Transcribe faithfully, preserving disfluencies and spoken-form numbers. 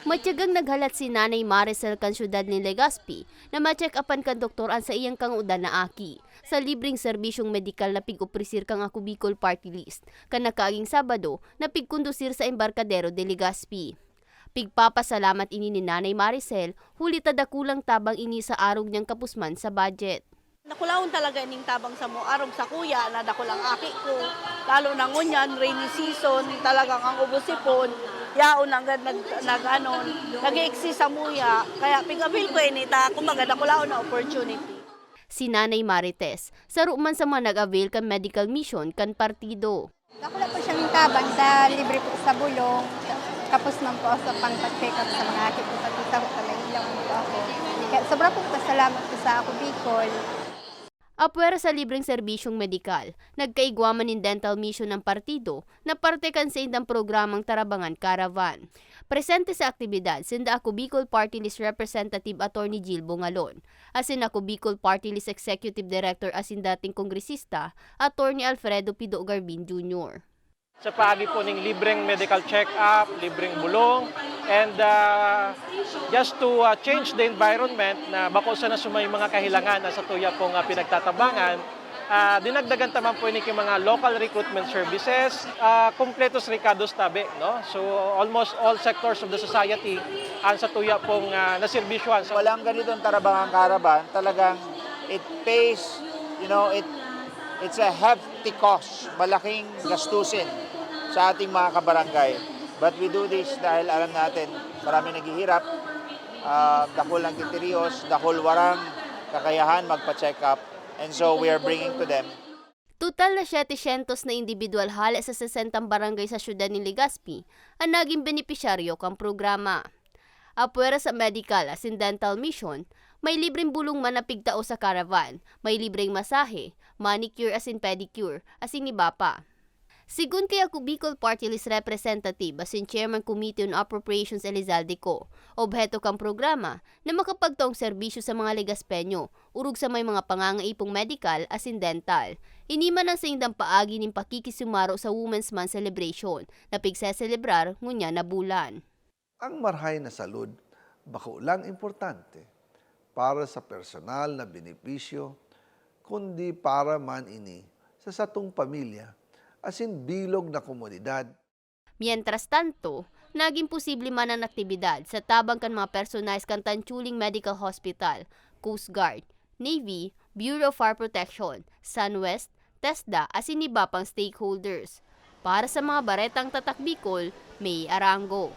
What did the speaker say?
Matyagang naghalat si Nanay Maricel kan siyudad nin Legazpi na ma-check-upan kan doktor an saiyang kangodan na aki. Sa libreng serbisyong medikal na pig-opresir kan Ako Bicol Party List, kan nakaaging Sabado, na pigkondusir sa Embarcadero de Legazpi. Pigpapasalamat ini ni Nanay Maricel, huli ta dakulang tabang ini sa arog niyang kapusman sa budget. Dakulaon talaga ining tabang samo, arog sakuya na dakul ang aki ko. Lalo na ngunyan, rainy season, talagang ang ubos sipon, yaon nanggad nag, nag, ano, nag-exist samuya. Kaya pig-avail ko ini ta, kumbaga, dakulaon na opportunity. Si Nanay Marites, saro man sa mga nag-avail kan medical mission kan partido. Dakula po siyang tabang ta libre po sa bulong, tapos man po sa pangpa-check-up sa mga aki ko, pati sa hospital, naiilawan po ako. Kaya sobra pong pasalamat po sa Ako Bicol. Apwera sa libreng serbisyong medikal, nagkaigwa man nin dental mission ang partido na parte kan saindang programang Tarabangan Caravan. Presente sa aktibidad sinda Ako Bicol Party List Representative Attorney Jill Bongalon, asin Ako Bicol Party List Executive Director asin dating kongresista, Attorney Alfredo Pido Garvin Junior. Sa paagi po ning libreng medical check-up, libreng bulong, and, ah, just to, ah, change the environment na bako sana sumay mga kahilangan na sa tuya pong, ah, pinagtatabangan, ah, dinagdagan ta man po ini ki mga local recruitment services, ah, kompletos rekados tabi, no? So, almost all sectors of the society ang sa tuya pong, ah, naserbisyohan. Sa Walang ganitong Tarabangan Caravan, talagang it pays, you know, it, it's a hefty cost, malaking gastusin sa ating mga kabarangay. But we do this dahil alam natin, marami naghihirap, ah, dakul nagtitirios, dakul warang kakayahan magpa-check-up, and so we are bringing to them. Total na setecientos na indibidwal hale sa sesentang barangay sa siyudad nin Legazpi an nagin benepisyaryo kan programa. Apwera sa medical asin dental mission, may libreng bulong man na pigtao sa caravan, may libreng masahe, manicure asin pedicure, asin iba pa. Sigon kay Ako Bicol Party List Representative asin Chairman Committee on Appropriations Elizalde Co, obheto kan programa na makapagtaong serbisyo sa mga Legazpeño, orog sa may mga pangangaipong medikal asin dental. Ini man an saindang paagi nin pakikisumaro sa Women's Month celebration na pigseselebrar ngunyan na bulan. Ang marahay na salud bako lang importante para sa personal na benepisyo, kundi para man ini sa satong pamilya asin bilog na komunidad. Mientras tanto, nagin posible man an aktibidad sa tabang kan mga personahes kan Tanchuling Medical Hospital, Coast Guard, Navy, Bureau of Fire Protection, SunWest, TESDA asin iba pang stakeholders. Para sa mga baretang Tatak Bicol, May Arango.